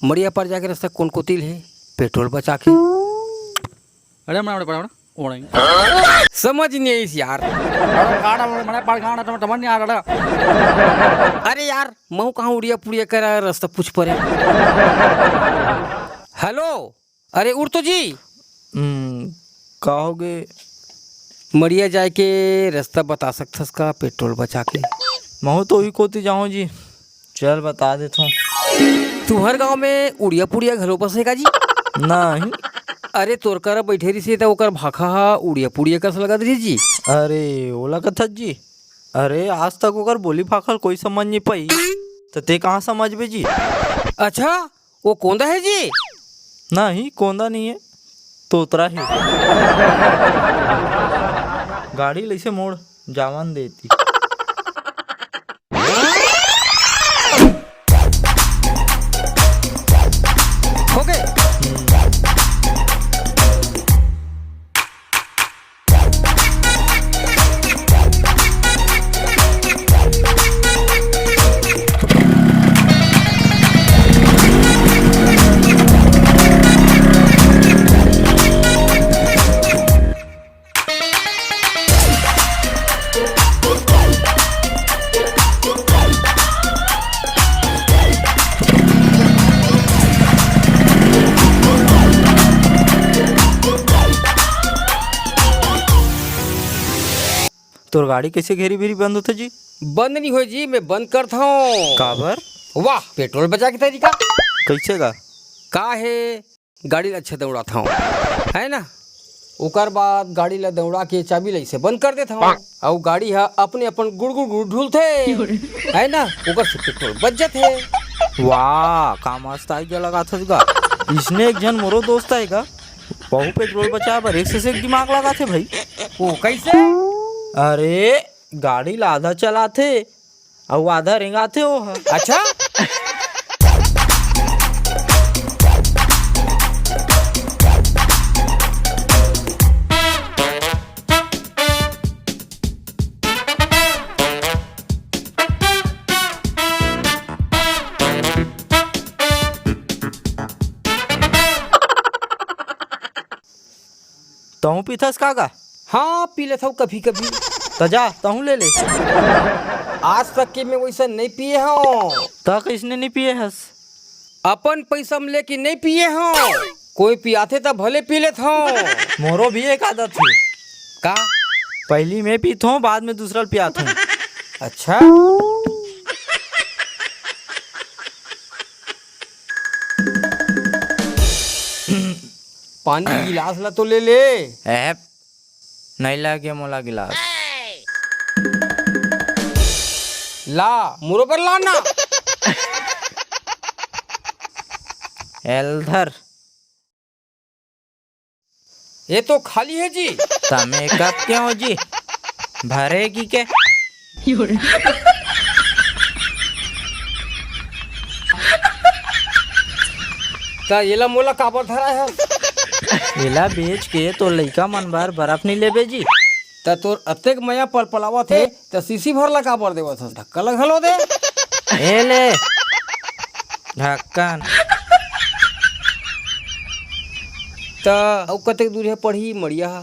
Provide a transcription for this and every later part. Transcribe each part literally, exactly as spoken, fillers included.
मड़िया पार जाके रस्ता कोन कोती ले हे? पेट्रोल बचा के। अरे, मड़ा, मड़ा, मड़ा, मड़ा, ओड़े। समझ नहीं आइस यार। अरे, काड़ा, मड़ा, मड़ा, पाड़, काड़ा, टम-, टमन नहीं आ रहा। अरे यार, महू कहाँ उड़िया पुड़िया करा रस्ता पूछ परे। हेलो, अरे उड़ तो जी। हम्म, का होगे? मड़िया जाए के रस्ता बता सकथस का पेट्रोल बचा के? महू तो उही कोती जाहूं जी। चल, बता देथों। तुहर गांव में उड़िया पुड़िया घलो बसे का जी? नहीं। अरे, तोर करा बइठे रिहिस हे त ओकर भाखा ह उड़िया पुड़िया कस लगत रिहिस जी। अरे, ओला कथस जी? अरे, आज तक ओकर बोली भाखा ल कोई समझ नइ पाई, त तें कहाँ समझबे जी? अच्छा, वो कोंदा हे जी? नहीं, कोंदा नहीं हे, तोतरा हे। गाड़ी ल अइसे मोड़, जावन दे एती। हो गे। तोर गाड़ी कइसे घेरी भेरी बंद होथे जी? बंद नहीं होय जी, मैं बंद करथौं। काबर? वाह, पेट्रोल बचा के तरीका। कइसे गा? का हे, गाड़ी ल अच्छा दौड़ाथौं, है ना? ओकर बाद गाड़ी ल दौड़ा के चाबी ल अइसे बंद कर देथौं, अउ गाड़ी ह अपने अपन गुड़ गुड़ गुड़ ढुलथे, है ना? ओकर से पेट्रोल बच जथे। वाह, का मस्त idea लगाथस गा। इसने एक झन मोरो दोस्त हे गा, वहू पेट्रोल बचाए बर एक से एक दिमाग लगाथे भाई। वो कइसे? अरे, गाड़ी ल आधा चलाथे, अउ आधा रेंगाथे ओ ह। अच्छा? तहूँ पीथस का गा? हाँ, पी लेथव कभी-कभी। त जा, तहूँ ले ले। आज तक के मैं वइसन नइ पिए हौं। त कइसने नइ पिए हस? अपन पइसा म लेके नइ पिए हौं। कोई पियाथे त भले पी लेथौं। मोरो भी एक आदत हे। का? पहिली मैं पीथौं, बाद में दूसरा ल पियाथौं। अच्छा। पानी के गिलास ला तो ले ले। एह, नइ लागे मोला गिलास। ला, मोरो बर ला ना। एल धर। ये तो खाली हे जी। त मैं कब के हौं जी? भरेगी के? त एला मोला काबर धराय हस? एला बेच के तोर लइका मन बर बरफ नइ लेबे जी? त तोर अतेक मया पलपलावत हे, त सीसी भर ला काबर देवत हस? ढक्कन ला घलो दे। ए ले, ढक्कन। त अउ कतेक दूरिहा पड़ही मड़िया ह?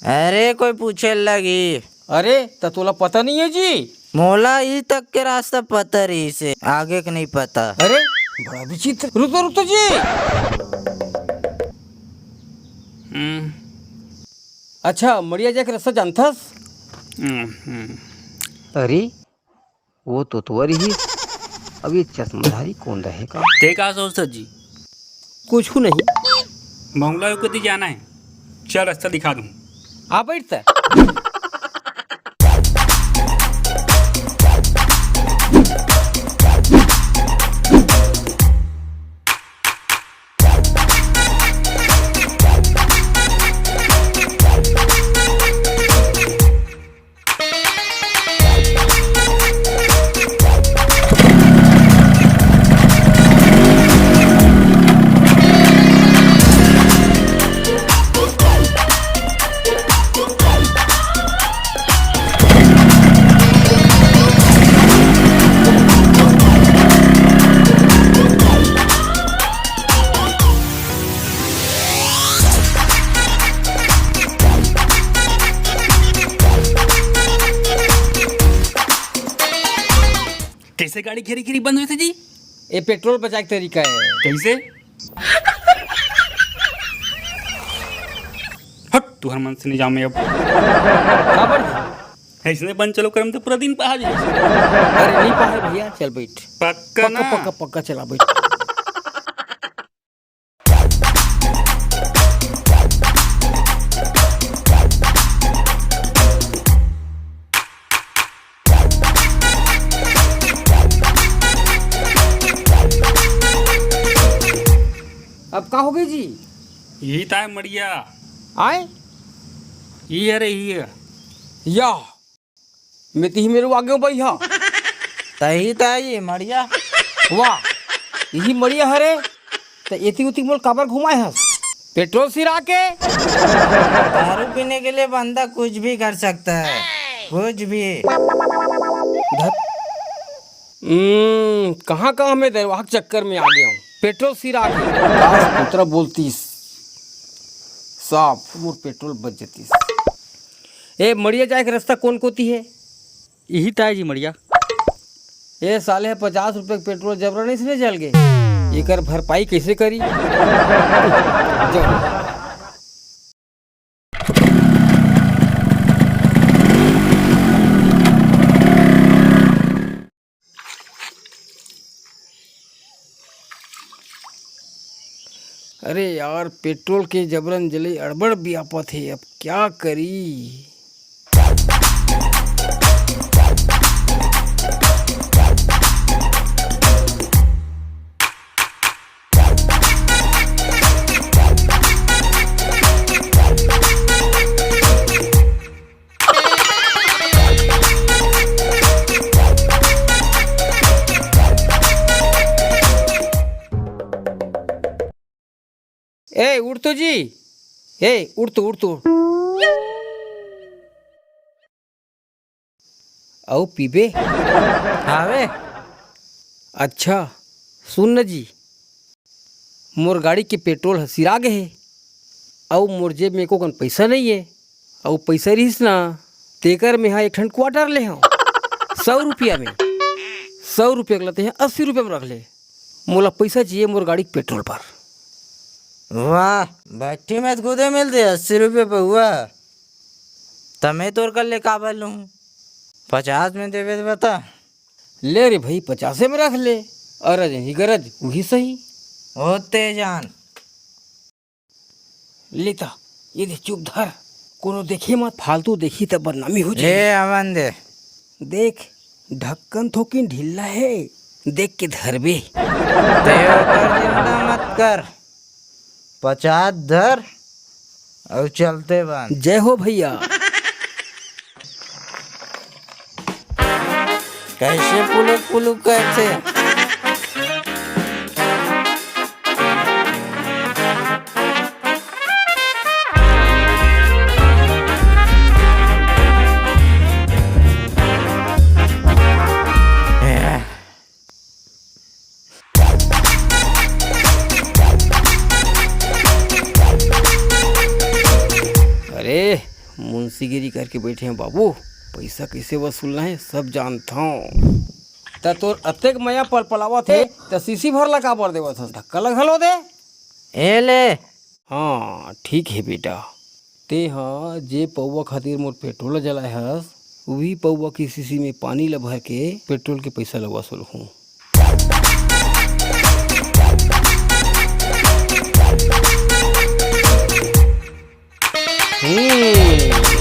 अरे, कोई पूछे लगही। अरे, त तोला पता नइ हे जी? मोला ई तक के रास्ता पता रहिसे, आगे के नइ पता। अरे, बड़ा विचित्र। रुक तो, रुक तो जी। हम्म। अच्छा, मड़िया जाके रास्ता जानथस? हम्म, हम्म। अरे, वो तो तोतरा ही। अब ये चश्माधारी कोन रहे का? ते का सोचथस जी? कुछू नहीं। मंगला कोती जाना हे, चल रास्ता दिखा दूँ। आ बइठ त। ऐसे गाड़ी घेरी घेरी बंद होथे जी? ये पेट्रोल बचाए के तरीका है। कैसे? हट, तुहर मन से नहीं जामे अब। काबर? ऐसने बंद चलो करम तो पूरा दिन पहा जाए। अरे नहीं पहा भैया, चल बैठ। पक्का पक्का, ना? पक्का, पक्का चला बैठ। अब का हो गई जी? यही ताय मड़िया। आय? ये अरे ये। या। मैं तिही मेरे आगे भाई हा। तही ताय ये मड़िया। वाह। यही मड़िया हरे। त एती उती मोल काबर घुमाए हस? पेट्रोल सिरा के? दारू पीने के लिए बंदा कुछ भी कर सकता है, कुछ भी। धत। हम्म, कहाँ कहाँ मैं दरवाह के चक्कर में आ गया हूँ। पेट्रोल सिरा के। काश पुत्रा बोलतीस, साफ मोर पेट्रोल बच जतीस। ए, मड़िया जाए के रास्ता कौन कोती है? इही ताय जी मड़िया। ए साले, पचास रुपए के पेट्रोल जबरन इसने जल गे, एकर भरपाई कैसे करी? जाओ। अरे यार, पेट्रोल के जबरन जले अड़बड़ बियापत हे, अब क्या करी? ए, उठ तो जी। ए, उठ तो, उठ तो। अउ पीबे? हावे। अच्छा, सुन न जी, मोर गाड़ी के पेट्रोल ह सिरा गे हे, अउ मोर जेब में एको कन पइसा नइ हे, अउ पइसा रिहिस ना, तेकर मेंहा एक ठन क्वार्टर ले हंव, सौ रुपया में। सौ रुपया के ला तेंहा अस्सी रुपया में रख ले। मोला पइसा चाहिए मोर गाड़ी के पेट्रोल बर। वाह, भट्ठी में त खुदे मिलथे अस्सी रुपया पउवा। त मैं तोर कर ले काबर लूं? पचास में देबे त बता। ले रे भई, पचासे में रख ले। अरज ही गरज, उही सही। होते जान। ले त, ये दे, चुप धर। कोनो देखे मत, फालतू देखही त बदनामी हो जाही। ले, अमन दे। देख, ढक्कन थोकिन ढिल्ला हे, देख के धरबे। ते ओकर चिंता मत कर, पचास धर अउ चलते बन। जय हो भइया। कइसे पुलुक पुलुक करथे? अरे, मुंशीगिरी करके बइठे हंव बाबू, पइसा कइसे वसूलना हे, सब जानथंव। त तोर अतेक मया पलपलावत हे, त सीसी भर ला काबर देवत हस? धक्का ल घलो दे। ए ले। हां, ठीक हे बेटा, तेंहा जे पउवा खातिर मोर पेट्रोल ला जलाए हस, उही पउवा के सीसी में पानी ला भर के पेट्रोल के पइसा ला वसूलहूं। हम्म।